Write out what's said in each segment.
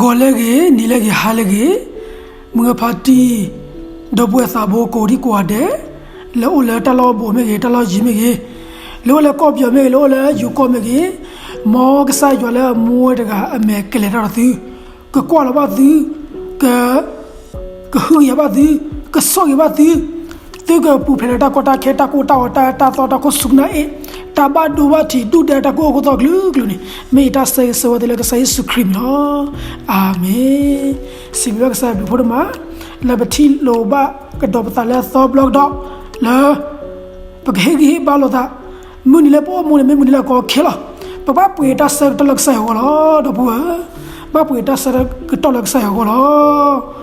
ဂီၤလၢအဂ့ၤ, နံၤလၢအဂ့ၤ, ဟါလၢအဂ့ၤ, မုၢ်ဂၢ်ဖါတံၢ်, ဒီပုၢ်ဝဲၢ်သးဘိကိးဒံကိးဂၤဒဲး, လၢအိၣ်လၢတၢ်လီၢ်ဘိမ့ၢ်ဂ့ၤ, တၢ်လီၢ်ယံၤမ့ၢ်ဂ့ၤ, လၢအိၣ်လၢကီၢ်ပယီၤမ့ၢ်ဂ့ၤ, လၢအိၣ်လၢယိၤကီၢ်မ့ၢ်ဂ့ၤ, မ်ကစၢ်ယွၤလၢအမူဝဲတဂၤအမဲာ်ကလဲၤတၢ်ဒီးသု, ကကွၢ်လီၤဘၣ်သု, က ကဟုကယာ်ဘၣ်သု, ကဆိၣ်ဂ့ၤဘၣ်သု, သုကပူၤဖျဲးဒီးတၢ်ကီတၢ်ခဲ တၢ်ကိၢ်တၢ်ဂီၤ တၢ်အၢတၢ်သီ တၢ်ခိၣ်ဆူၣ်နၢ်အ့ၣ်, တၢ်ဘၣ်ဒိဘၣ်ထံး ဒုၣ်ဒါတၢ်ကိၢ်အခိၣ်သီကလုာ်ကလုာ်န့ၣ် မ့ၢ်ယတၢ်ဆၢဂ့ၤဆၢဝါသုလၢကစၢ်ယ့ၣ်ၡူးခရံာ်အမံၤလီၤ. အၤမ့ၣ်. စံးဘျုးဘၣ်ကစၢ်ယွၤဘျုးဖှိၣ်ဒိၣ်မး လၢပထံၣ်လိာ်ဘၣ်ကဒီးပသးလၢအသီတဘျီကဒီး လၢ ပကဟ့ၣ်ဂံၢ်ဟ့ၣ်ဘါလိာ်သး, မုၢ်နံၤလၢပအိၣ်မူန့ၣ် မ့ၢ်မုၢ်နံၤလၢအကီခဲလီၤ. ပဘၣ်ပှ့ၤတၢ်ဆၢကတီၢ်လၢကစၢ်ယွၤအဂီၢ်လီၤ ဒီပုၢ်ဝဲၢ်, ဘၣ်ပှ့ၤတၢ်ဆၢကတီၢ်လၢကစၢ်ယွၤအဂီၢ်လီၤ.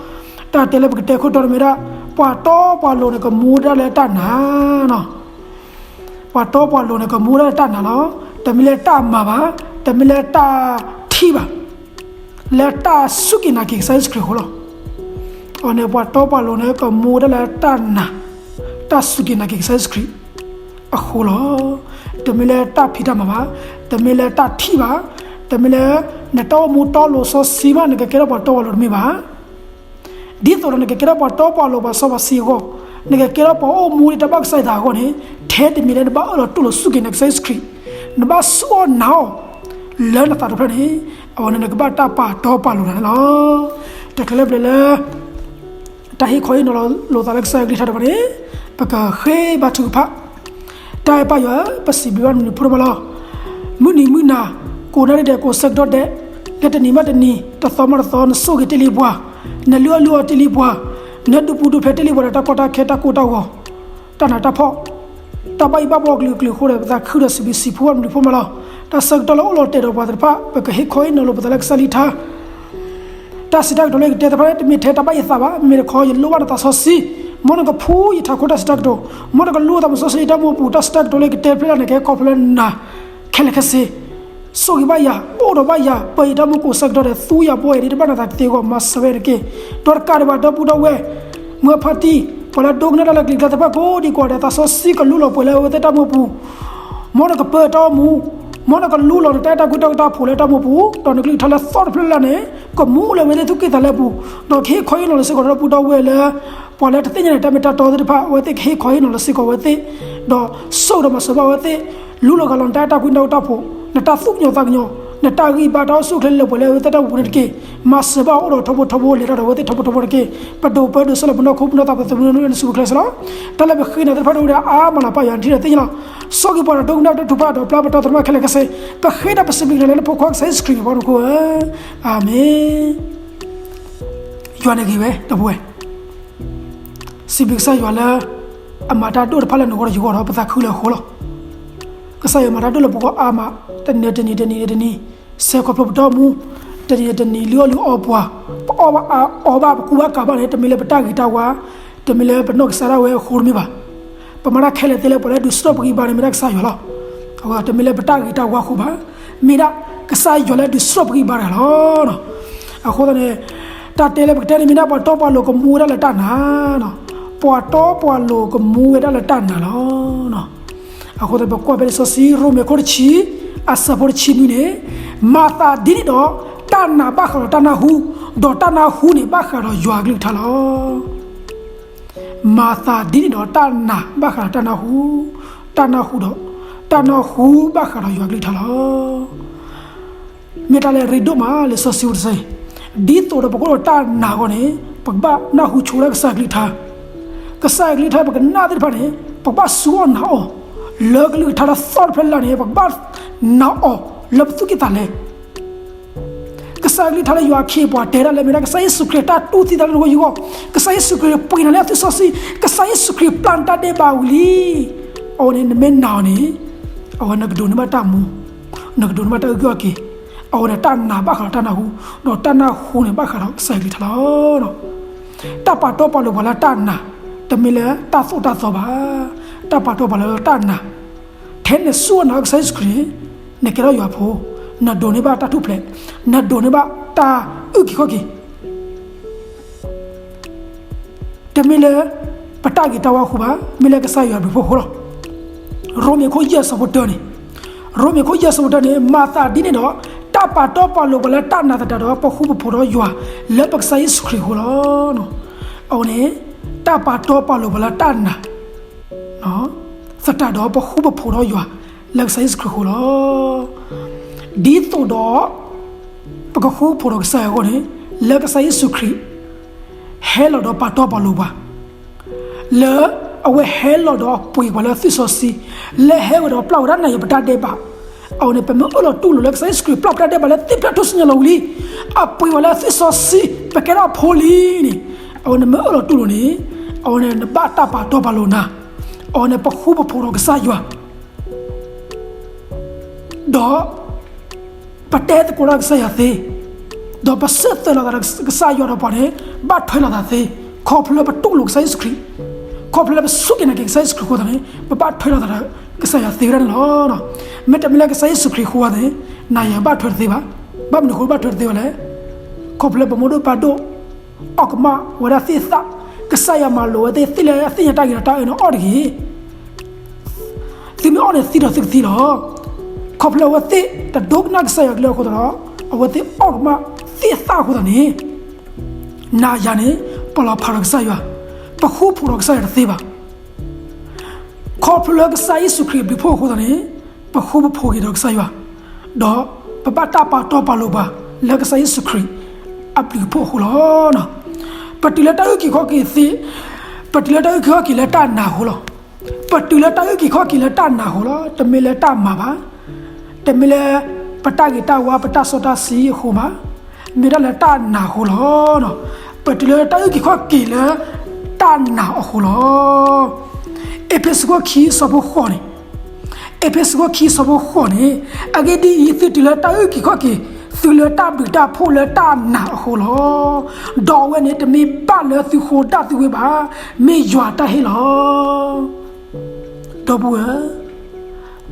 တၢ်တဲလၢပကတဲခိၣ်တီန့ၣ်မ့ၢ်ဒၣ် ပှၤတီပှၤလိၤန့ၣ် ကမူဒၣ်လၢတၢ်နာ်လီၤ. ပှၤတီပှၤလိၤန့ၣ် ကမူဒၣ်လၢတၢ်နာ်လီၤ. တမ့ၢ်လၢတၢ်မၤဘၣ်, တမ့ၢ်လၢတၢ်ထံၣ်ဘၣ်, လၢတၢ်စူၢ်က့ၤနာ်က့ၤကစၢ်ယ့ၣ်ၡူးခရံာ်အဃိလီၤ. အဝဲန့ၣ် ပှၤတီပှၤလိၤန့ၣ် ကမူဒၣ်လၢတၢ်နာ်, တၢ်စူၢ်က့ၤနာ်က့ၤကစၢ်ယ့ၣ်ၡူးခရံာ်အဃိလီၤ. တမ့ၢ်လၢတၢ်ဖံးတၢ်မၤဘၣ်, တမ့ၢ်လၢတၢ်ထံၣ်ဘၣ်, တမ့ၢ်လၢ နတၢ်အိၣ်မူတီလိၤစီဆှံမး နကကဲထီၣ်ပှၤတီပှၤလိၤတမ့ၢ်ဘၣ်. ဒ်သိးဒီးနကကဲထီၣ်ပှၤတီပှၤလိၤ ပှၤစီပှၤဆှံအဂီၢ်, နကကဲထီၣ်ပှၤအိၣ်မူလၢတၢ်ဘၣ်ကစၢ်ယွၤအသးအဂီၢ်န့ၣ်, ထဲတမံၤလၢနဘၣ်အၢၣ်လီၤတူၢ်လိာ်စူၢ်က့ၤနာ်က့ၤကစၢ်ယ့ၣ်ၡူးခရံာ်, နဘၣ်ဆိၣ်အီၣ်နာ်အီၤ လၢနသးတဖျၢၣ်န့ၣ်, အဝဲန့ၣ် နကဘၣ်တၢ်ပာ်တီပာ်လိၤနၤန့ၣ်လီၤ. တချုးလၢပျၢၤလၢ တၢ်ဟ့ၣ်ခီဟ့ၣ်နီၤလိာ်သးလၢကစၢ်ယွၤကလုၢ်ကထါတဖၣ်န့ၣ်, ပကဃ့ဘါထုကဖၣ်. တၢ်အဲၣ်ပၢ်ယွၤဧၢ, ပစံးဘျုးဘၣ်နၤနံၤဖိဒိၣ်မးလီၤ. မုၢ်နံၤမုၢ်နၤ, ကိးနၣ်ရံၣ်ဒဲးကိးဆၢကတီၢ်ဒဲး, လၢတနံၤမးတနံၤ, တသီမးတသီ, နဆိၣ်ဂ့ၤတ့ၢ်လံပှၤ, နလုၢ်အီၣ်လုၢ်အီတ့ၢ်လံပှၤ, နဒုးပူၤဒုးဖျဲးတ့ၢ်လံပှၤဒီးတၢ်ကီတၢ်ခဲတၢ်ကိၢ်တၢ်ဂီၤ, တၢ်နးတၢ်ဖှီၣ်, တၢ်ဘၣ်ယိၣ်ဘၣ်ဘှီကလုာ်ကလုာ်အဃိဒီး ပသးခုဒီးစံးဘျုးစံးဖှိၣ်ဘၣ်နၤနံၤဖိမးလီၤ. တၢ်ဆၢကတီၢ်လၢအိၣ်လီၤတဲာ်ဒီးပှၤသ့ၣ်တဖၣ် ပကဟ့ၣ်ခီဟ့ၣ်နီၤလိာ်ပသးလၢကစၢ်ကလုၢ်ကထါ တၢ်စံးတၢ်ကတိၤလၢယကတဲတဖၣ်န့ၣ် တမ့ၢ်ထဲတၢ်ဘၣ်ယိၣ်သးဘၣ်, မ့မ့ၢ်တခီ ယလိၣ်ဘၣ်နသးစီဆှံ, မ်နကဖှူယထးခိၣ်တၢ်စံးတၢ်ကတိၤ, မ်နကလူၤသးစီဆှံလၢယတၢ်မူအပူၤ, တၢ်စံးတၢ်ကတိၤလၢယကတဲတဖျၢၣ်လၢ်န့ၣ် ကဟဲခီဖျိလၢနၤ ခဲလၢာ်ခဲဆ့, ဆိၣ်ဂ့ၤဘၣ်ယၤ, အိၣ်ဒီးဘၣ်ယၤ, ပၢယတၢ်မူကိးဆၢကတီၢ်ဒီး သူယၤဘှီယၤဒ်တဘၣ်နသးကသ့အဂီၢ် မၤစၢၤဝဲတက့ၢ်. ဒီးတကးဒံးဘၣ် ဒီပုၢ်ဒီဝဲၢ်, မုၢ်ဖါတံၢ်, ပှၤလၢဒိကနၣ်တၢ်လၢကလံၤကျါသ့ၣ်တဖၣ်ကိးဒံကိးဂၤဒဲး သးစီဆှံကလူလီၤပှဲၤလၢအဝဲသ့ၣ်တၢ်မူအပူၤ မ်နကပၢတၢ်အိၣ်မူ, မ်နကလူလီၤနတၢ်အဲၣ်တၢ်ကွံတၢ်ဃူတၢ်ဖိးလၢတၢ်မူအပူၤ, ဒီးနကလုၢ်ကထါလၢသီတဖျၢၣ်လၢ်န့ၣ် ကမူလၢအဝဲသ့ၣ်သူၣ်ကံၢ်သးလဲပူၤ, ဒီးကဟ့ၣ်ခီဟ့ၣ်နီၤလီၤစ့ၢ်ကီးဒီပုၢ်ဒီဝဲၢ်လၢ ပှၤလၢတသ့ၣ်ညါန့ၣ်တၢ်မ့ၢ်တၢ်တီသ့ၣ်တဖၣ် အဝဲသ့ၣ်ကဟ့ၣ်ခီဟ့ၣ်နီၤလီၤစ့ၢ်ကီးအဝဲသ့ၣ်, ဒီးဆိၣ်ဂ့ၤဒီးမၤစၢၤဘၣ်အဝဲသ့ၣ်, လူလီၤဂာ်လီၤနတၢ်အဲၣ်တၢ်ကွံနတၢ်ဃူတၢ်ဖိး, နတၢ်သူၣ်ကညီၤသးကညီၤ, နတၢ်ဂံၢ်ဘါတၢ်အိၣ်ဆူၣ်အိၣ်ချ့လၢပှဲၤလၢအဝဲသ့ၣ်တၢ်မူအပူၤန့ၣ်တက့ၢ်. မၤစၢၤဘၣ်အအိၣ်ဒီးထီဘိထီဘိ လဲၤတၢ်ဒီးအဝဲသ့ၣ်ထီဘိထီဘိတက့ၢ်. ပဒိးပၢဒိးဆၢလၢပနီၢ်ခိပနီၢ်သးပသးသမူန့ၣ် နစုပူၤခဲလၢာ်စ့ၢ်လီၤ. တၢ်လၢပဃ့နၤသ့ၣ်တဖၣ်ဒိၣ်ဝဲဒၣ်အါမးလီၤ ပၢ်ယွၤ နထံၣ်ဒီးသ့ၣ်ညါလီၤ. ဆိၣ်ဂ့ၤပှၤဒီးဒိကနၣ်တၢ်ထုကဖၣ်ဒီးပျၢ်ပတီၢ်သရၣ်မုၣ်ခဲလၢာ်ခဲဆ့, ပဃ့ဒီးပစံးဘျုးက့ၤနၤလၢနဖိခွါကစၢ်ယ့ၣ်ၡူးခရံာ်အမံၤ ပှၤမူခိၣ်ဧၢ, အၤမ့ၣ်. ယွၤန့ၣ်ဂ့ၤဝဲ ဒီပုၢ်ဝဲၢ် စံးဘျုးကစၢ်ယွၤလၢ အမၤတၢ်ဒိၣ်တဖၣ်လၢနဂီၢ်ဒီးယဂီၢ်ဒီး ပသးခုလၢအဃိလီၤ. ကစၢ်ယွၤမၤတၢ်ဒိၣ်လၢပဂီၢ်အါမး, တနံၤတနံၤ တနံၤတနံၤ ဆဲးခီဖျိပတၢ်အိၣ်မူ, တနံၤတနံၤ လုၢ်အီၣ်လုၢ်အီပှၤ, ပအီၣ်ဘၣ်အီဘၣ် ပကူဘၣ်ကၤဘၣ်န့ၣ် တမ့ၢ်လၢပတၢ်ဂ့ၤတၢ်ဝါ, တမ့ၢ်လၢပနီၢ်ကစၢ်ဒၣ်ဝဲအဃိတမ့ၢ်ဘၣ်. ပမၤတၢ်ခဲလၢာ်သ့လၢပှၤလၢဒုးစံးထီၣ်ပဂံၢ်ဘါန့ၣ် မ့ၢ်ဒၣ်ကစၢ်ယွၤလီၤ. အဝဲတမ့ၢ်လၢပတၢ်ဂ့ၤတၢ်ဝါအဃိဘၣ်, မ့ၢ်ဒၣ်ကစၢ်ယွၤလၢဒုးစံးထီၣ်ပဂံၢ်ဘါတဂၤလီၤ. အဃိသတးန့ၣ် တၢ်တဲလၢပကတဲန့ၣ်မ့ၢ်ဒၣ် ပှၤတီပှၤလိၤကမူဝဲဒၣ်လၢတၢ်နာ်, ပှၤတီပှၤလိၤကမူဝဲဒၣ်လၢတၢ်နာ်လီၤ. အဃိသတး ပကွၢ်ဖဲလံာ်စီဆှံ ရိမ့ၤခိၣ်တဆံ အဆၢဖိတဆံနွံန့ၣ်, မၤသးဒ်န့ၣ်ဒီး တၢ်နာ်ဘၣ်ဃးဒီးတၢ်နၢ်ဟူ, ဒီးတၢ်နၢ်ဟူန့ၣ်ဘၣ်ဃးဒီးယွၤအကလုၢ်ကထါလီၤ. မၤသးဒ်န့ၣ်ဒီး တၢ်နာ်ဘၣ်ဃးဒီးတၢ်နၢ်ဟူ, တၢ်နၢ်ဟူဒီး, တၢ်နၢ်ဟူဘၣ်ဃးဒီးယွၤအကလုၢ်ကထါလီၤ. မ့ၢ်တၢ်လၢအရ့ဒိၣ်မး လံာ်စီဆှံတဆၢအံၤ, ဒ်သိးဒီးပကအိၣ်ဒီးတၢ်နာ်အဂီၢ်န့ၣ် ပကဘၣ်နၢ်ဟူဆိဝဲဒၣ်ကစၢ်အကလုၢ်ကထါ, ကစၢ်အကလုၢ်ကထါ ပကနၣ်သ့ၣ်တဖၣ်န့ၣ် ပကဘၣ်စူၢ်အီၣ်နာ်အီၤ, လၢကလုၢ်ကထါလၢသီတဖျၢၣ်လၢ်န့ၣ် ပကဘၣ်နာ်အီၤ လၢပသူၣ်ကံၢ်သးလဲ ကစၢ်အကလုၢ်ကထါလၢယွၤအခ့အပှၤတဲဒၣ်လၢမ့ၢ်ဒၣ် ကစၢ်ယ့ၣ်ၡူးခရံာ်တၢ်တူၢ်သံသးလၢနဂီၢ်ယဂီၢ်, ကစၢ်ယ့ၣ်ၡူးခရံာ်ပှ့ၤနၤလၢအသွံၣ်စီဆှံ, ကစၢ်ယ့ၣ်ၡူးခရံာ်ပျၢ်နတၢ်ဒဲးဘးဝံၤလံ. အဝဲန့ၣ်နမ့ၢ်နာ်အီၤန့ၣ်, အဝဲနကဒိးန့ၢ်ဘၣ်တၢ်မူ, နကဒိးန့ၢ်ဘၣ်တၢ်အုၣ်က့ၤခီၣ်က့ၤ, အဝဲန့ၣ်တၢ်နာ်ဘၣ်ဃးဒီးတၢ်နၢ်ဟူ, ဒီးတၢ်နၢ်ဟူန့ၣ်ဘၣ်ဃးဒီးကစၢ်အကလုၢ်ကထါလီၤ. တၢ်ပာ်တီပာ်လိၤပှၤလၢတၢ်နာ်, တမ့ၢ်လၢတၢ်သိၣ်တၢ်သီဘၣ်. တၢ်ပာ်တီပာ်လိၤလၢတၢ်နာ်, ထဲနစူၢ်အီၣ်နာ်ကစၢ်ယ့ၣ်ၡူးခရံာ်န့ၣ်, နကဲထီၣ်ယွၤအဖိ, နဒိးန့ၢ်ဘၣ်တၢ်ထူၣ်ဖျဲး, နဒိးန့ၢ်ဘၣ်တၢ်အုၣ်က့ၤခီၣ်က့ၤ တမ့ၢ်လၢ ပတၢ်ဂ့ၤတၢ်ဝါအဃိဘၣ်, မ့ၢ်လၢကစၢ်ယွၤအဘျုးအဖှိၣ်အဃိလီၤ. ရိမ့ၤခိၣ်ယဲၢ်ဆၢဖိတၢန့ၣ်, ရိမ့ၤခိၣ်ယဲၢ်ဆၢဖိတၢန့ၣ်, မၤသးဒ်န့ၣ်ဒီး, တၢ် တၢ်ပာ်တီပာ်လိၤပှၤလၢတၢ်နာ်သတးဒီး ပဃူပဖိးဒီးယွၤလၢပကစၢ်ယ့ၣ်ၡူးခရံာ်အဃိလီၤ. အဝဲန့ၣ် တၢ်ပာ်တီပာ်လိၤပှၤလၢတၢ်နာ် သတးဒီးပဃူပဖိးဒီးယွၤလၢကစၢ်ယ့ၣ်ၡူးခရံာ်အဃိလီၤ. ဒ်သိးဒီး ပကဃူဖိးဒီးကစၢ်ယွၤအဂီၢ်န့ၣ် လၢကစၢ်ယ့ၣ်ၡူးခရံာ် ဟဲလီၤဒီးပာ်တီပာ်လိၤပှၤ လၢအဝဲဟဲလီၤဒီးပှ့ၤပှၤလၢသွံၣ်စီဆှံ, လၢဟဲဝဲဒီးပျၢ်ဝဲဒၣ်နၤယၤပတၢ်ဒဲးဘး, အဝဲန့ၣ် ပမ့ၢ်အၢၣ်လီၤတူၢ်လိာ်လၢကစၢ်ယ့ၣ်ၡူးခရံာ်ပျၢ်ပတၢ်ဒဲးဘးလၢသ့ၣ်ဖျၢၣ်ထူၣ်စုညါလီၤဝံၤလံ, အပှ့ၤဝဲလၢသွံၣ်စီဆှံ ပကဲထီၣ်အဖိလံန့ၣ်, အဝဲန့ၣ်မ့ၢ်အၢၣ်လီၤတူၢ်လိာ်န့ၣ်, အဝဲန့ၣ် နဘၣ်တၢ်ပာ်တီပာ်လိၤနၤ, အဝဲန့ၣ်ပဃူပဖိးဒီးကစၢ်ယွၤ ဒီး ပတဲသကိးတၢ်ဒီးကစၢ်ယွၤသ့, ဒီးပစံးသၢလိာ်သးဒီးကစၢ်ယွၤဒီးပှၤန့ၣ် ဘၣ်ထွဲလိာ်သးသ့, ခီဖျိလၢပတူၢ်လိာ်ကစၢ်ယ့ၣ်ၡူးခရံာ်, ခီဖျိလၢပစူၢ်က့ၤနာ်က့ၤကစၢ်ယ့ၣ်ၡူးခရံာ်အဃိသတးန့ၣ် ပဘၣ်ထွဲလိာ်သးဒီးကစၢ်ယွၤသ့ဝဲဒၣ်န့ၣ်လီၤ. မ့တမ့ၢ်လၢကစၢ်ယ့ၣ်ၡူးခရံာ်အဃိသတးန့ၣ် နၤယၤဘၣ်ထွဲတသ့ဘၣ်. ဘၣ်မနုၤအဃိဘၣ်ထွဲတသ့ဘၣ်လဲၣ်. ခီဖျိလၢပမိၢ်ဒိၣ်ပၢ်ဒိၣ် အီၣ်ကမၣ်ဝဲဒၣ်သ့ၣ်သၣ်, ကစၢ်ယွၤမၤလိာ်ဝဲသ့ၣ်သ့ၣ်လၢအသ့ၣ်ညါတၢ်ဂ့ၤဒီးတၢ်အၢန့ၣ်အီၣ်တဂ့ၤ သုမ့ၢ်အီၣ်န့ၣ်သံဒီးသုကသံလီၤ. ခီဖျိလၢအဝဲသ့ၣ်တဒိကနၣ်ကစၢ်ယွၤကလုၢ်အဃိသတးဒီး အဝဲသ့ၣ်အီၣ်ကမၣ်သ့ၣ်သၣ်အဃိသတးန့ၣ် နၤယၤန့ၣ် ပလီၤဖးဒီးကစၢ်ယွၤ, ပဃူဖိးဒီးကစၢ်ယွၤတသ့ဘၣ်. ခီဖျိလၢကစၢ်ယ့ၣ်ၡူးခရံာ်အဘျုးအဖှိၣ်အဃိသတးန့ၣ် ပဃူပဖိးက့ၤဒီးကစၢ်ယွၤ, ဒီးပဘၣ်တၢ်ပာ်တီပာ်လိၤပှၤလၢကစၢ်ယ့ၣ်ၡူးခရံာ်အဘျုးအဖှိၣ်အဃိလီၤ. ပတုၤလၢတၢ်အုၣ်က့ၤခီၣ်က့ၤသ့, ပတုၤလၢတၢ်အုၣ်က့ၤခီၣ်က့ၤလၢတၢ်နာ်အဃိလီၤ. ပတုၤလၢတၢ်အုၣ်က့ၤခီၣ်က့ၤလၢတၢ်နာ်အဃိလီၤ. တမ့ၢ်လၢတၢ်မၤဘၣ်, တမ့ၢ်လၢပတၢ်ဂ့ၤတၢ်ဝါ ပတၢ်စီတၢ်ဆှံအဃိဘၣ်, မ့ၢ်ဒၣ်လၢတၢ်နာ်အဃိလီၤ. ပတုၤလၢတၢ်အုၣ်က့ၤခီၣ်က့ၤလၢတၢ်နာ်အဃိလီၤ. အ့းဖ့းစူးခိၣ်ခံဆၢဖိဃိးန့ၣ်, အ့းဖ့းစူးခိၣ်ခံဆၢဖိဃိးန့ၣ်, အဂ့ၢ်ဒ်အံၤ သုတုၤလၢတၢ်အုၣ်က့ၤခီၣ်က့ၤ သုလၢတၢ်ဘျုးတၢ်ဖှိၣ်လၢတၢ်နာ်အဃိလီၤ. ဒီးအဝဲန့ၣ် တမ့ၢ်ဘၣ်လၢသုဃိဒၣ်သုဝ့ဘၣ်, မ့ၢ်ယွၤတၢ်ဟ့ၣ်လီၤ. ဒီပုၢ်ဝဲၢ်,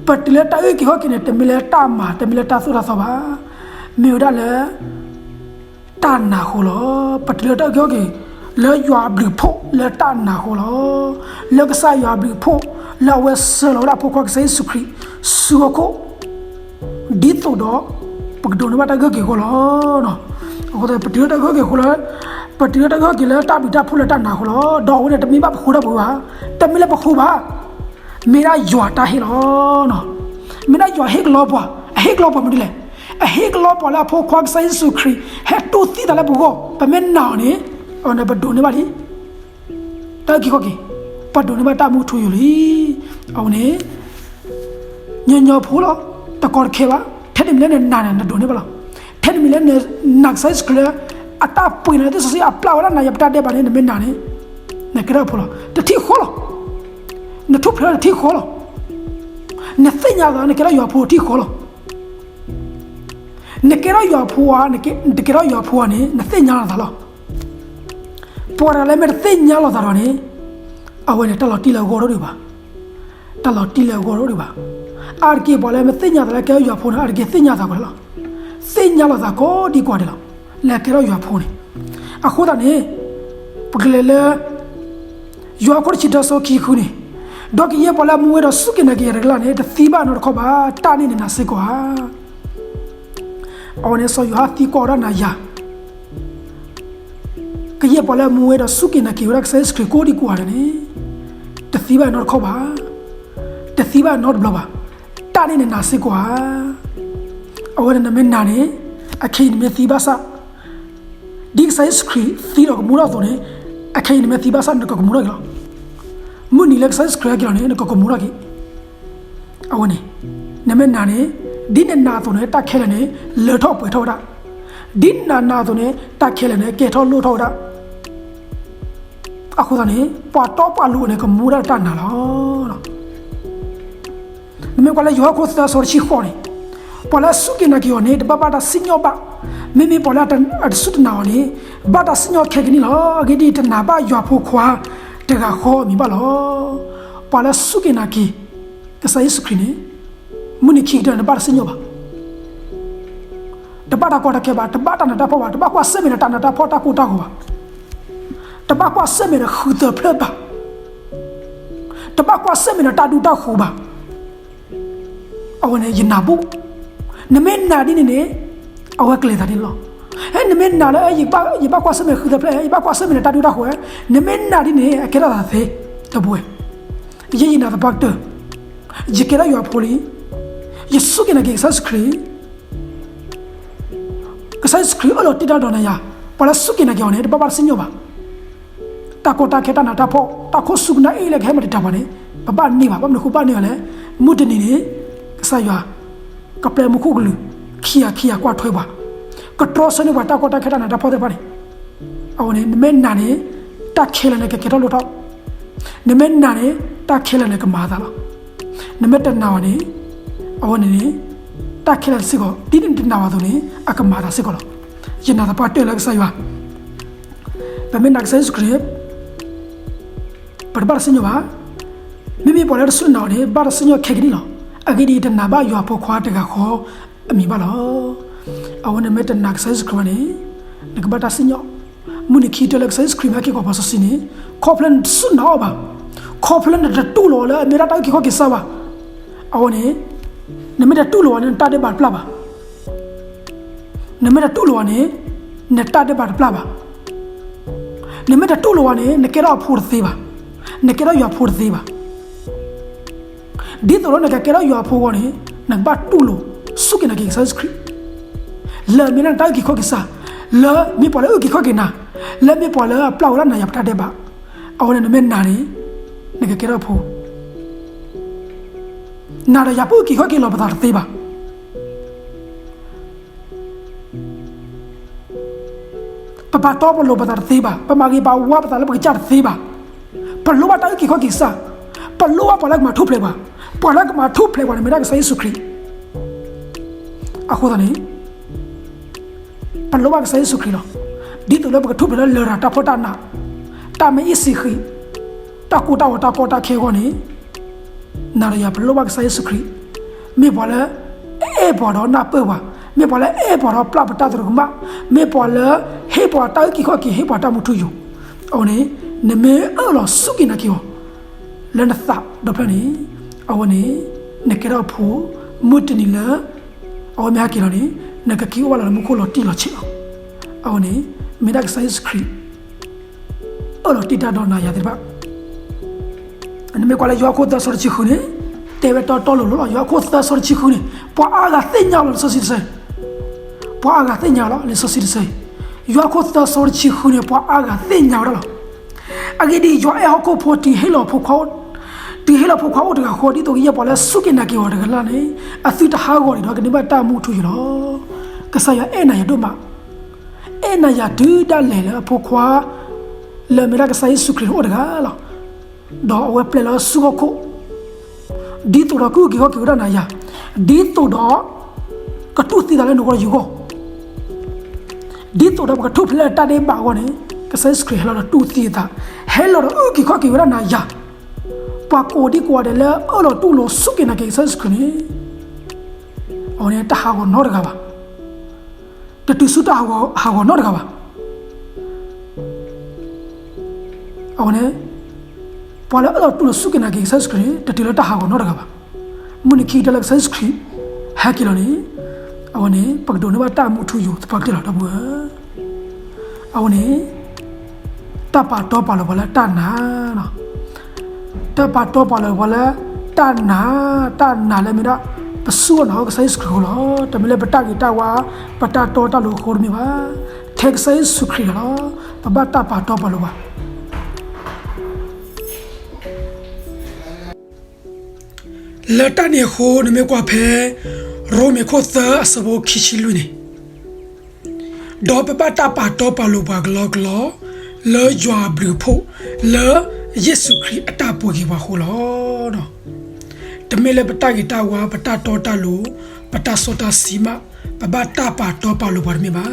ပတုၤလၢတၢ်အုၣ်က့ၤခီၣ်က့ၤန့ၣ် တမ့ၢ်လၢတၢ်မၤ တမ့ၢ်လၢတၢ်သိၣ်တၢ်သီဘၣ်, မ့ၢ်ဝဲဒၣ်လၢ တၢ်နာ်အဃိလီၤ. ပတုၤလၢတၢ်အုၣ်က့ၤခီၣ်က့ၤ လၢယွၤအဘျုးအဖှိၣ်လၢတၢ်နာ်အဃိလီၤ. လၢကစၢ်ယွၤအဘျုးအဖှိၣ် လၢအဝဲဆှၢလီၤဝဲဒၣ်အဖိခွါကစၢ်ယ့ၣ်ၡူးခရံာ် ဆူဟီၣ်ခိၣ် ဒ်သိးဒီး ပကဒိးန့ၢ်ဘၣ်တၢ်အုၣ်က့ၤခီၣ်က့ၤအဃိလီၤ. အဃိသတး ပတုၤလၢတၢ်အုၣ်က့ၤခီၣ်က့ၤအဃိလၢ, ပတုၤလၢတၢ်အုၣ်က့ၤခီၣ်က့ၤလၢတၢ်ဘျုးတၢ်ဖှိၣ်လၢတၢ်နာ်အဃိလီၤ. ဒီးအဝဲန့ၣ် တမ့ၢ်ဘၣ်ပဃိဒၣ်ပဝ့ဘၣ်, တမ့ၢ်လၢပဃိဘၣ်, မ့ၢ်ဒၣ်ယွၤတၢ်ဟ့ၣ်လီၤ. မ့ၢ်ဒၣ်ယွၤဟ့ၣ်ကလီပှၤ, အဟ့ၣ်ကလီပှၤမနုၤလဲၣ်. အဟ့ၣ်ကလီပှၤလၢအဖိခွါကစၢ်ယ့ၣ်ၡူးခရံာ် ဟဲတူၢ်သံသးလၢပဂီၢ်, ပမ့ၢ်နာ်အီၤန့ၣ်, အဝဲန့ၣ် ပဒိးန့ၢ်ဘၣ်လံ တၢ်အုၣ်က့ၤခီၣ်က့ၤ, ပဒိးန့ၢ်ဘၣ်တၢ်မူထူယိာ်လံ. အဝဲန့ၣ် ညီညီဖိလီၤ, တကီတခဲဘၣ်, ထဲတမံၤလၢနနာ်န့ၣ် နဒိးန့ၢ်ဘၣ်လီၤ. ထဲတမံၤလၢနနာ်ကစၢ်ယ့ၣ်ၡူးခရံာ်လၢ အတၢ်ပှ့ၤနၤလၢသွံၣ်စီဆှံ အပျၢ်ဝဲဒၣ်နၤယၤပတၢ်ဒဲးဘးန့ၣ် နမ့ၢ်နာ်န့ၣ်, နကဲထီၣ်ဖိလီၤ. တထံၣ်ဃီလီၤ. နထူၣ်ဖျဲးတထံၣ်ဃီလီၤ. နသ့ၣ်ညါသး နကဲထီၣ်ယွၤဖိတထံၣ်ဃီလီၤ. နကဲထီၣ်ယွၤဖိဧါ, နကဲ, နတကဲထီၣ်ယွၤဖိဧါန့ၣ် နသ့ၣ်ညါလီၤသးလီၤ. ပှၤတဂၤလၢမ့ၢ်တသ့ၣ်ညါလီၤသးဒီးန့ၣ်, အဝဲန့ၣ် တၢ်လီၤတံၢ်လၢအဂီၢ်တအိၣ်ဒံးဘၣ်. တၢ်လီၤတံၢ်လၢအဂီၢ်တအိၣ်ဒံးဘၣ်. အါတက့ၢ်ပှၤလၢမ့ၢ်သ့ၣ်ညါသးလၢကဲထီၣ်ယွၤဖိန့ၣ် အါတက့ၢ်သ့ၣ်ညါသးပှဲၤလီၤ. သ့ၣ်ညါလီၤသးကိးဒံကိးဂၤဒဲးလီၤ. လၢကဲထီၣ်ယွၤဖိန့ၣ်. အဃိသတးန့ၣ်, ပကလဲၤလၢ ယိၤဟၣ်ခိၣ်တဆံတၢ ဆၢဖိခံဆံဃုန့ၣ်, ဒီးကယဲၢ်ပှၤလၢအမူဝဲဒီးစူၢ်က့ၤနာ်က့ၤယၤတဂၤလၢ်လၢ်န့ၣ် တသံဘၣ်နီတခီၣ်ဘၣ်, တၢ်န့ၣ်န့ၣ်နးစ့ၢ်ကီးဧါ. အဝဲန့ၣ်စီၤယိၤဟၣ်သံကွၢ်ဝဲဒၣ်နၤယၤ, ကယဲၢ်ပှၤလၢအမူဝဲဒီးစူၢ်က့ၤနာ်က့ၤဝဲဒၣ်ကစၢ်ယ့ၣ်ၡူးခရံာ်ကိးဒံကိးဂၤဒဲးန့ၣ်, တသံဘၣ်နီတခီၣ်ဘၣ်, တသံဘၣ်နီတဘျီဘၣ်, တၢ်န့ၣ်န့ၣ်နးစ့ၢ်ကီးဧါ. အဝဲန့ၣ်နမ့ၢ်နာ်န့ၣ်, အခဲအံၤနမ့ၢ်သံဘၣ်ဆၣ် ဒ်ကစၢ်ယ့ၣ်ၡူးခရံာ်သံဒီးကမူထီၣ်အသိးန့ၣ်, အခဲအံၤနမ့ၢ်သံဘၣ်ဆၣ် နကကမူထီၣ်က့ၤလီၤ. မုၢ်နံၤလၢကစၢ်ယ့ၣ်ၡူးခရံာ်ဟဲက့ၤလီၤန့ၣ် နကကမူထီၣ်က့ၤ. အဝဲန့ၣ်, နမ့ၢ်နာ်န့ၣ်, ဒ်နနာ်အသိးန့ၣ် တၢ်ခဲလၢာ်န့ၣ် လၢထီၣ်ပှဲၤထီၣ်ဝဲဒၣ်, ဒ်နနာ်အသိးန့ၣ် တၢ်ခဲလၢာ်န့ၣ် ကဲထီၣ်လိၣ်ထီၣ်ဝဲဒၣ်. အဃိသတးန့ၣ် ပှၤတီပှၤလိၤန့ၣ် ကမူဒၣ်တၢ်နာ်လီၤ. နမ့ၢ်ကွၢ်လၢယိၤဟၣ်ခိၣ်သၢ ဆၢဖိတဆံဃိးန့ၣ်, ပှၤလၢအစူၢ်က့ၤနာ်က့ၤအီၤန့ၣ် တဘၣ်ဘၣ်တၢ်စံၣ်ညီၣ်ဘၣ်, မ့မ့ၢ်ပှၤလၢအတစူၢ်တနာ်အီၤန့ၣ် ဘၣ်တၢ်စံၣ်ညီၣ်ခဲကနံၣ်လီၤ. အဂ့ၢ်ဒ်အံၤ, တနာ်ဘၣ်ယွၤဖိခွါတဂၤဃီအမံၤဘၣ်လီၤ. ပှၤလၢအစူၢ်က့ၤနာ်က့ၤ ကစၢ်ယ့ၣ်ၡူးခရံာ်န့ၣ်, မုၢ်နံၤခံကတၢၢ်န့ၣ် တဘၣ်တၢ်စံၣ်ညီၣ်ဘၣ်. တဘၣ်တၢ်ကီတၢ်ခဲဘၣ်, တဘၣ်တၢ်နးတၢ်ဖှီၣ်ဘၣ်, တဘၣ်ကွၢ်ဆၢၣ်မဲာ်ဒီးတၢ်နးတၢ်ဖှီၣ်တၢ်ကိၢ်တၢ်ဂီၤဘၣ်, တဘၣ်ကွၢ်ဆၢၣ်မဲာ်ဒီးဃုသၢဖျၢၣ်ဘၣ်, တဘၣ်ကွၢ်ဆၢၣ်မဲာ်ဒီးတၢ်ဒူတၢ်ဃိၤဘၣ်. အဝဲန့ၣ်ယနာ်ဘူး, နမ့ၢ်နာ်ဒ်န့ၣ်န့ၣ်, အဝဲကျဲၤသးဒ်န့ၣ်လီၤ. ဟဲ နမ့ၢ်နာ်လၢ ယဘၣ်ကွၢ်ဆၢၣ်မဲာ်ဃုသၢဖျၢၣ်, ယဘၣ်ကွၢ်ဆၢၣ်မဲာ်န့ၣ် တၢ်ဒုၣ်တၢ်ဃိၤ, နမ့ၢ်နာ်ဒ်န့ၣ် အကဲထီၣ်သးသ့, ဒီပုၢ်ဝဲၢ်, ယဲယနာ်သပှၢ်ကတၢၢ်, ယကဲထီၣ်ယွၤဖိလံ, ယစူၢ်က့ၤနာ်က့ၤကစၢ်ယ့ၣ်ၡူးခရံာ်, ကစၢ်ယ့ၣ်ၡူးခရံာ်အၢၣ်လီၤတ့ၢ်တၢ်ဒီးနၤယၤ, ပှၤလၢစူၢ်က့ၤနာ်က့ၤအီၤန့ၣ် တဘၣ်ဘၣ်တစံၣ်ညီၣ်ဘၣ်. တၢ်ကီတၢ်ခဲတၢ်နးတၢ်ဖှီၣ် တၢ်ခိၣ်ဆူကနၣ်အ့ၣ်လၢကဟဲမၤတံာ်တာ်ပှၤန့ၣ် ပဘၣ်န့ၢ်ဘၣ်, ဘၣ်မနုၤဃိဘၣ်န့ၢ်ဘၣ်လဲၣ်, မုၢ်တနံၤန့ၣ် ကစၢ်ယွၤ ကပျဲမူခိၣ်ကလူး ခံဂၤခံဂၤကွၢ်ထွဲပှၤ, ကတြီဆၢန့ၢ်ပှၤတၢ်ကီတၢ်ခဲတၢ်နးတၢ်ဖှီၣ်သ့ၣ်တဖၣ်န့ၣ်, အဝဲန့ၣ် နမ့ၢ်နာ်န့ၣ် တၢ်ခဲလၢာ်န့ၣ် ကကဲထီၣ်လိၣ်ထီၣ်, နမ့ၢ်နာ်န့ၣ် တၢ်ခဲလၢာ်န့ၣ် ကမၤအသးလီၤ. နမ့ၢ်တနာ်ဘၣ်န့ၣ် အဝဲန့ၣ်န့ၣ် တၢ်ခဲလၢာ်စ့ၢ်ကီး ဒ်နတနာ်ဘၣ်အသိးန့ၣ် အကမၤအသးစ့ၢ်ကီးလီၤ. ယနာ်သပှၢ်ကတၢၢ်လၢကစၢ်ယွၤ, ပမ့ၢ်နာ်ကစၢ်ယ့ၣ်ၡူးခရံာ်န့ၣ် ပတဘၣ်တစံၣ်ညီၣ်ဘၣ်. မ့မ့ၢ်ပှၤလၢတစူၢ်တနာ်အီၤန့ၣ် ဘၣ်တစံၣ်ညီၣ်ခဲကနံၣ်လီၤ. အဂ့ၢ်ဒ်အံၤ, တနာ်ဘၣ်ယွၤဖိခွါတဂၤဃီအမံၤဘၣ်လီၤ. အဝဲန့ၣ်မ့ၢ်တနာ်ကစၢ်ယ့ၣ်ၡူးခရံာ်ဘၣ်န့ၣ် နကဘၣ်တၢ်စံၣ်ညီၣ်. မုၢ်နံၤခံကတၢၢ်လၢကစၢ်ယ့ၣ်ၡူးခရံာ်မ့ၢ်ဟဲက့ၤကီးပှၤစီဆှံန့ၣ် ခီဖျိနတစူၢ်နာ်အီၤဘၣ်, ခီဖျိနတတူၢ်လိာ်အီၤလၢအမ့ၢ်ဒၣ်တၢ်အုၣ်က့ၤခီၣ်က့ၤကစၢ်ဘၣ်, အဝဲန့ၣ် နမ့ၢ်တတူၢ်လိာ်အီၤန့ၣ် နတၢ်ဒဲးဘးတပျၢ်ဘၣ်. နမ့ၢ်တတူၢ်လိာ်အီၤန့ၣ် နတၢ်ဒဲးဘးတပျၢ်ဘၣ်. နမ့ၢ်တတူၢ်လိာ်အီၤန့ၣ် နကဲထီၣ်အဖိတသ့ဘၣ်, နကဲထီၣ်ယွၤဖိတသ့ဘၣ်. ဒ်သိးဒီးနကကဲထီၣ်ယွၤအဖိအဂီၢ်န့ၣ် နကဘၣ်တူၢ်လိာ်စူၢ်က့ၤနာ်က့ၤကစၢ်ယ့ၣ်ၡူးခရံာ် လၢအမ့ၢ်ဒၣ်နတၢ်အုၣ်က့ၤခီၣ်က့ၤကစၢ်, လၢမ့ၢ်ပှၤလၢအုၣ်က့ၤခီၣ်က့ၤနၤ, လၢမ့ၢ်ပှၤလၢအပျၢ်ဝဲဒၣ်နၤယၤပတၢ်ဒဲးဘး. အဝဲန့ၣ်နမ့ၢ်နာ်န့ၣ် နကကဲထီၣ်ဖိ နၤဒီးယၤပအုၣ်က့ၤခီၣ်က့ၤလီၤပသးတသ့ဘၣ်. ပပာ်တီပလိၤပသးတသ့ဘၣ်, ပမၤဂ့ၤပဝါပသးလၢပကစၢ်တသ့ဘၣ်. ပလိၣ်ဘၣ်တၢ်အုၣ်က့ၤခီၣ်က့ၤကစၢ်, ပလိၣ်ဘၣ်ပှၤလၢကမၤထူၣ်ဖျဲးပှၤ, ပှၤလၢကမၤထူၣ်ဖျဲးပှၤန့ၣ်မ့ၢ်ဒၣ်ကစၢ်ယ့ၣ်ၡူးခရံာ်. အဃိသတးန့ၣ် ပလိၣ်ဘၣ်ကစၢ်ယ့ၣ်ၡူးခရံာ်လီၤ. ဒ်သိးလၢပကထူၣ်ဖျဲးလၢလရာ်တၢ်ဖှီၣ်တၢ်နး, တၢ်မ့ၢ်အ့ၣ်စ့ဃံး, တၢ်ကိၢ်တၢ်ဂီၤတၢ်ကီတၢ်ခဲအဂီၢ်န့ၣ်, နၤဒီးယၤပလိၣ်ဘၣ်ကစၢ်ယ့ၣ်ၡူးခရံာ်, မ့ၢ်ပှၤလၢ အဲၣ်ပှၤဒီးနၢ်ပၢၢ်ပှၤ, မ့ၢ်ပှၤလၢအဲၣ်ပှၤဒီးပျၢ်ပတၢ်သရူးကမၣ်, မ့ၢ်ပှၤလၢ ဟ့ၣ်ပှၤတၢ်အုၣ်က့ၤခီၣ်က့ၤ ဟ့ၣ်ပှၤတၢ်မူထူယိာ်, အဝဲန့ၣ် နမ့ၢ်အၢၣ်လီၤစူၢ်က့ၤနာ်က့ၤအီၤ လၢနသးဒီဖျၢၣ်န့ၣ်, အဝဲန့ၣ် နကဲထီၣ်အဖိ, မုၢ်တနံၤလၢ အဝဲမ့ၢ်ဟဲက့ၤလီၤန့ၣ် နကက့ၤအိၣ်ဘၣ်လီၤလၢမူခိၣ်လီၤတံၢ်လီၤဆဲးလီၤ. အဝဲန့ၣ် မ့ၢ်ဒၣ်ကစၢ်ယ့ၣ်ၡူးခရံာ် အၢၣ်လီၤတ့ၢ်တၢ်ဒီးနၤယၤသ့ၣ်တဖၣ်. နမ့ၢ်ကွၢ်လၢယိၤဟၣ်ခိၣ်သၢဆၢတဆံဃုန့ၣ်, တဲဝဲတီတီလိၤလိၤလီၤ. ယိၤဟၣ်ခိၣ်သၢဆၢတဆံဃုန့ၣ် ပှၤအါဂၤသ့ၣ်ညါလီၤလံာ်စီဆှံတဆၢ, ပှၤအါဂၤသ့ၣ်ညါလီၤလံာ်စီဆှံတဆၢ, ယိၤဟၣ်ခိၣ်သၢဆၢတဆံဃုန့ၣ် ပှၤအါဂၤသ့ၣ်ညါဝဲဒၣ်လီၤ. အဂ့ၢ်ဒ်အံၤ, ယွၤအဲၣ်ဟီၣ်ခိၣ်ဖိတုၤဟ့ၣ်လီၤဖိခွါအိၣ်တဂၤဃီ, ဒ်သိးကယဲၢ်ပှၤလၢအစူၢ်က့ၤနာ်က့ၤအီၤတဂၤလၢ်လၢ်န့ၣ် အသုတဟးဂီၤဒံးဒီးကန့ၢ်ဘၣ်တၢ်မူထူယိာ်လီၤ. ကစၢ်ယွၤအဲၣ်နၤယၤဒိၣ်မး, အဲၣ်နၤယၤတုၤဒၣ်လဲာ်လၢအဖိခွါ လၢအမ့ၢ်ဒၣ်ကစၢ်ယ့ၣ်ၡူးခရံာ်န့ၣ်အိၣ်တဂၤလီၤ. ဒီးအဝဲပျဲလၢဆူဟီၣ်ခိၣ် ဒ်သိးဒီးကအုၣ်က့ၤခီၣ်က့ၤဝဲဒၣ်နၤယၤ, ဒ်သိးဒီး ကတူၢ်သံသးလၢနဂီၢ်ယဂီၢ်, ဒ်သိးဒီးပကထူၣ်ဖျဲးလၢတၢ်ဒဲးဘးအဂီၢ်န့ၣ်, ကစၢ်ယ့ၣ်ၡူးခရံာ်ဟဲလီၤဒီးတူၢ်သံအသး, ဟဲလီၤဒီးအုၣ်က့ၤခီၣ်က့ၤဝဲဒၣ်နၤယၤ, ပှၤကိးဒံကိးဂၤဒဲးလၢအၢၣ်လီၤတူၢ်လိာ်စူၢ်က့ၤနာ်က့ၤကစၢ်ယ့ၣ်ၡူးခရံာ်န့ၣ်, အဝဲန့ၣ်တဟးဂီၤနီတဂၤဘၣ်. တတုၤဆူတၢ်ဟးဂီၤနီတဂၤဘၣ်. အဝဲန့ၣ် ပှၤလၢအၢၣ်လီၤတူၢ်လိာ်စူၢ်က့ၤနာ်က့ၤကစၢ်ယ့ၣ်ၡူးခရံာ်န့ၣ် တတုၤလၢတၢ်ဟးဂီၤနီတဂၤဘၣ်. မုၢ်နံၤခံကတၢၢ်လၢကစၢ်ယ့ၣ်ၡူးခရံာ် ဟဲက့ၤလီၤန့ၣ်, အဝဲန့ၣ် ပကဒိးန့ၢ်ဘၣ်တၢ်မူထူယိာ်သပှၢ်ကတၢၢ်လီၤ ဒီပုၢ်ဝဲၢ်. အဝဲန့ၣ် တၢ်ပာ်တီပာ်လိၤပှၤလၢတၢ်နာ် တၢ်ပာ်တီပာ်လိၤပှၤလၢတၢ်နာ်, တၢ်နာ်လၢမ့ၢ်ဒၣ် ပစူၢ်အီၤနာ်အီၤကစၢ်ယ့ၣ်ၡူးခရံာ်အဃိလီၤ. တမ့ၢ်လၢပတၢ်ဂ့ၤတၢ်ဝါ, ပတၢ်တီတၢ်လိၤအဃိတမ့ၢ်ဘၣ်. ထဲကစၢ်ယ့ၣ်ၡူးခရံာ်အဂီၢ်လီၤ. ပဘၣ်တၢ်ပာ်တီပာ်လိၤပှၤ လၢတၢ်န့ၣ်အဃိ နမ့ၢ်ကွၢ်ဖဲ ရိမ့ၤခိၣ်သၢအဆၢဖိခံဆံလွံၢ်န့ၣ်, ဒီးပဘၣ်တၢ်ပာ်တီပာ်လိၤပှၤကလီကလီ လၢယွၤအဘျုးအဖှိၣ် လၢယ့ၣ်ၡူးခရံာ်အတၢ်ပှ့ၤက့ၤပှၤအဃိလီၤ. တမ့ၢ်လၢပတၢ်ဂ့ၤတၢ်ဝါ, ပတၢ်တီတၢ်လိၤ, ပတၢ်စီတၢ်ဆှံမး, ပဘၣ်တၢ်ပာ်တီပာ်လိၤပှၤတမ့ၢ်ဘၣ်.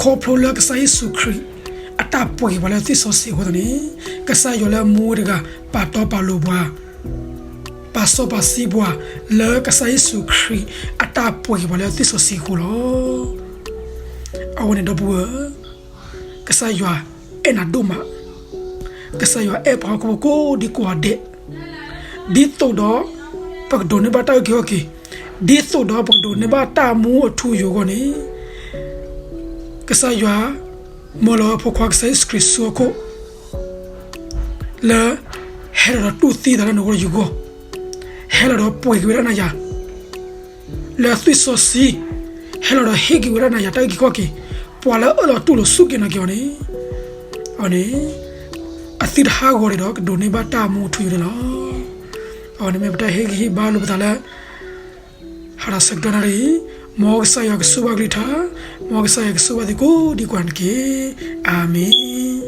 ခီဖျိလၢကစၢ်ယ့ၣ်ၡူးခရံာ် အတၢ်ပှ့ၤက့ၤပှၤလၢသွံၣ်စီဆှံအဃိသတးန့ၣ်, ကစၢ်ယွၤလၢအမူဝဲတဂၤ ပာ်တီပာ်လိၤပှၤ ပာ်စီပာ်ဆှံပှၤ လၢကစၢ်ယ့ၣ်ၡူးခရံာ် အတၢ်ပှ့ၤက့ၤပှၤလၢသွံၣ်စီဆှံအဃိလီၤ. အဝဲန့ၣ်ဒီပုၢ်ဝဲၢ်, ကစၢ်ယွၤအဲၣ်နၤဒိၣ်မး, ကစၢ်ယွၤအဲၣ်ပှၤဟီၣ်ခိၣ်ဖိကိးဒံကိးဂၤဒဲး, ဒ်သိးဒီး ပကဒိးန့ၢ်ဘၣ်တၢ်အုၣ်က့ၤခီၣ်က့ၤ, ဒ်သိးဒီးပကဒိးန့ၢ်ဘၣ်တၢ်မူအထူအယိာ်အဂီၢ်န့ၣ်, ကစၢ်ယွၤ မၢလီၤအဖိခွါကစၢ်ယ့ၣ်ၡူးခရံာ်ဆူဟီၣ်ခိၣ် လၢ ဟဲလီၤဒီးတူၢ်သံသးလၢနဂီၢ်ယဂီၢ်, ဟဲလီၤဒီးပှ့ၤက့ၤဝဲဒၣ်နၤယၤ လၢအသွံၣ်စီဆှံ, ဟဲလီၤဒီးဟ့ၣ်က့ၤဝဲဒၣ်နၤယၤတၢ်အုၣ်က့ၤခီၣ်က့ၤ, ပှၤလၢအအၢၣ်လီၤတူၢ်လိာ်စူၢ်က့ၤနာ်က့ၤအီၤန့ၣ်, အန့ၣ် အသုတဟးဂီၤဒံးဒီးကဒိးန့ၢ်ဘၣ်တၢ်မူထူယိာ်န့ၣ်လီၤ. အန့ၣ်မ့ၢ်ပတၢ်ဟ့ၣ်ဂံၢ်ဟ့ၣ်ဘါလိာ်ပသးလၢ ဟးထီၣ်ဆၢကတီၢ်နၣ်ရံၣ်, မ်ကစၢ်ယွၤကဆိၣ်ဂ့ၤအကလုၢ်ကထါ, မ်ကစၢ်ယွၤကဆိၣ်ဂ့ၤသုကိးဒံးကွၢ်န့ၣ်တက့ၢ်. အၤမ့ၣ်.